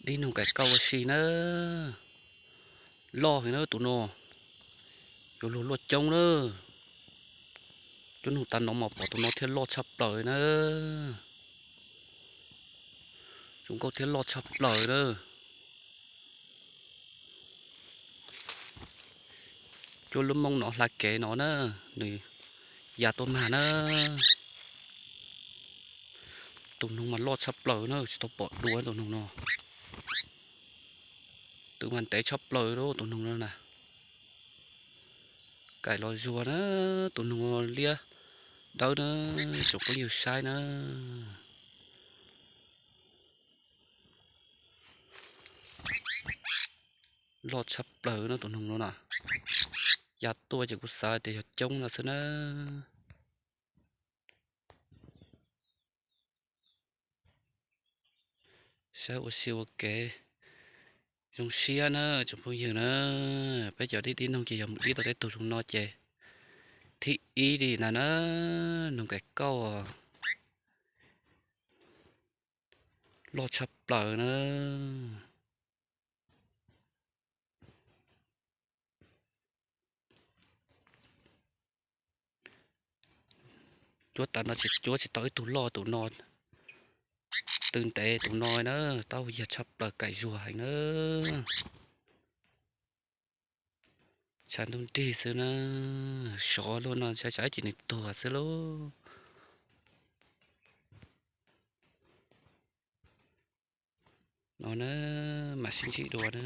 Dib noog kaim kauj ua si na. Loj heev na tus no. Yuav luag luaj coob na. Cuab noog tas no mas pom tus no thiaj loj tshaj plaws na. Zoo nkauj thiab loj tshaj plaws na. Cuab lub moob no hla kev no na, nws ya tuaj mag na. Tus noog mas loj tshaj plaws na, tsis tau pom dua tus noog no. Twb mas ntev tshaj plaws lawm tus noog no na. Kaim los zuag na, tus noog liab dawb na, tsoom phooj ywg saib na. Loj tshaj plaws no tus noog no na. Ya tuaj ces kuv xav tias yog coob no xwb na. Saib ua si ua kev zoo siab na tsoom phooj ywg na. Peb cov dib dib noog ces yog mus dib tau tej tug zoo no ces thib ib li na na. Noog kaim kauj loj tshaj plaws na. Cuab tas no tsis cuab tsis tau ib tug loj tus no. Tw ntev tus no na, tau yag tshaj plaws kaim zuag heev na. Tshav ntuj nrig xwb na, sov luaj no ntshai tsam ib chim nws tuag xwb lauj. No na, mam sib ntsib dua na.